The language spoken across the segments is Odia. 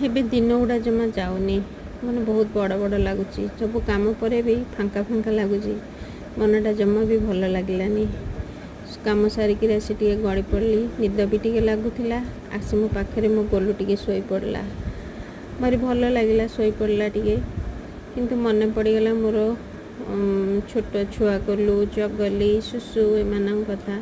ଏବେ ଦିନ ଗୁଡ଼ା ଜମା ଯାଉନି, ମାନେ ବହୁତ ବଡ଼ ବଡ଼ ଲାଗୁଛି। ସବୁ କାମ ପରେ ବି ଫାଙ୍କା ଫାଙ୍କା ଲାଗୁଛି। ମନଟା ଜମା ବି ଭଲ ଲାଗିଲାନି। କାମ ସାରିକିରି ଆସି ଟିକେ ଗଡ଼ି ପଡ଼ିଲି। ନିଦ ବି ଟିକେ ଲାଗୁଥିଲା। ଆସି ମୋ ପାଖରେ ମୋ ଗୋଲୁ ଟିକେ ଶୋଇପଡ଼ିଲା। ଭାରି ଭଲ ଲାଗିଲା, ଶୋଇପଡ଼ିଲା ଟିକେ। କିନ୍ତୁ ମନେ ପଡ଼ିଗଲା ମୋର ଛୋଟ ଛୁଆ ଗୋଲୁ, ଚଗଲି, ସୁସୁ ଏମାନଙ୍କ କଥା।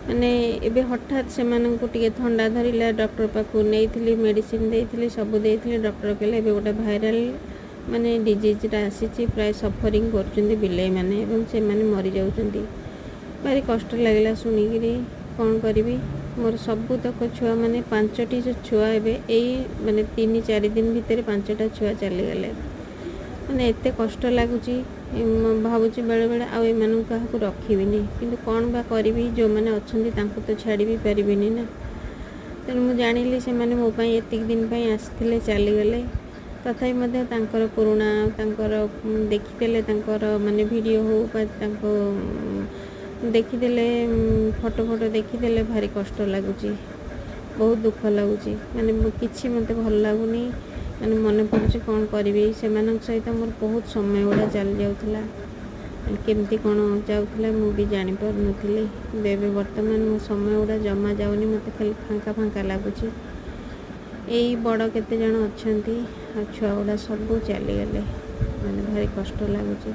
ମାନେ ଏବେ ହଠାତ୍ ସେମାନଙ୍କୁ ଟିକେ ଥଣ୍ଡା ଧରିଲା। ଡକ୍ଟର ପାଖକୁ ନେଇଥିଲି, ମେଡ଼ିସିନ ଦେଇଥିଲି, ସବୁ ଦେଇଥିଲି। ଡକ୍ଟର କହିଲେ ଏବେ ଗୋଟେ ଭାଇରାଲ ମାନେ ଡିଜିଜ୍ଟା ଆସିଛି, ପ୍ରାୟ ସଫରିଂ କରୁଛନ୍ତି ବିଲେଇମାନେ ଏବଂ ସେମାନେ ମରିଯାଉଛନ୍ତି। ଭାରି କଷ୍ଟ ଲାଗିଲା ଶୁଣିକିରି। କ'ଣ କରିବି? ମୋର ସବୁତକ ଛୁଆମାନେ, 5ଟି ଛୁଆ ଏବେ ଏଇ ମାନେ 3-4 ଦିନ ଭିତରେ 5ଟା ଛୁଆ ଚାଲିଗଲେ। ମାନେ ଏତେ କଷ୍ଟ ଲାଗୁଛି। ମୁଁ ଭାବୁଛି ବେଳେବେଳେ ଆଉ ଏମାନଙ୍କୁ କାହାକୁ ରଖିବିନି। କିନ୍ତୁ କ'ଣ ବା କରିବି? ଯେଉଁମାନେ ଅଛନ୍ତି ତାଙ୍କୁ ତ ଛାଡ଼ି ବି ପାରିବିନି ନା। ତେଣୁ ମୁଁ ଜାଣିଲି ସେମାନେ ମୋ ପାଇଁ ଏତିକି ଦିନ ପାଇଁ ଆସିଥିଲେ, ଚାଲିଗଲେ। ତଥାପି ମଧ୍ୟ ତାଙ୍କର ପୁରୁଣା ତାଙ୍କର ଦେଖିଦେଲେ, ତାଙ୍କର ମାନେ ଭିଡ଼ିଓ ହଉ ବା ତାଙ୍କ ଦେଖିଦେଲେ, ଫଟୋ ଫଟୋ ଦେଖିଦେଲେ ଭାରି କଷ୍ଟ ଲାଗୁଛି, ବହୁତ ଦୁଃଖ ଲାଗୁଛି। ମାନେ କିଛି ମୋତେ ଭଲ ଲାଗୁନି। ମାନେ ମନେ ପଡ଼ୁଛି, କ'ଣ କରିବି? ସେମାନଙ୍କ ସହିତ ମୋର ବହୁତ ସମୟ ଗୁଡ଼ା ଚାଲି ଯାଉଥିଲା। କେମିତି କ'ଣ ଯାଉଥିଲା ମୁଁ ବି ଜାଣିପାରୁନଥିଲି। କିନ୍ତୁ ଏବେ ବର୍ତ୍ତମାନ ମୋ ସମୟ ଗୁଡ଼ା ଜମା ଯାଉନି। ମୋତେ ଖାଲି ଫାଙ୍କା ଫାଙ୍କା ଲାଗୁଛି। ଏଇ ବଡ଼ କେତେ ଜଣ ଅଛନ୍ତି, ଆଉ ଛୁଆ ଗୁଡ଼ା ସବୁ ଚାଲିଗଲେ। ମାନେ ଭାରି କଷ୍ଟ ଲାଗୁଛି।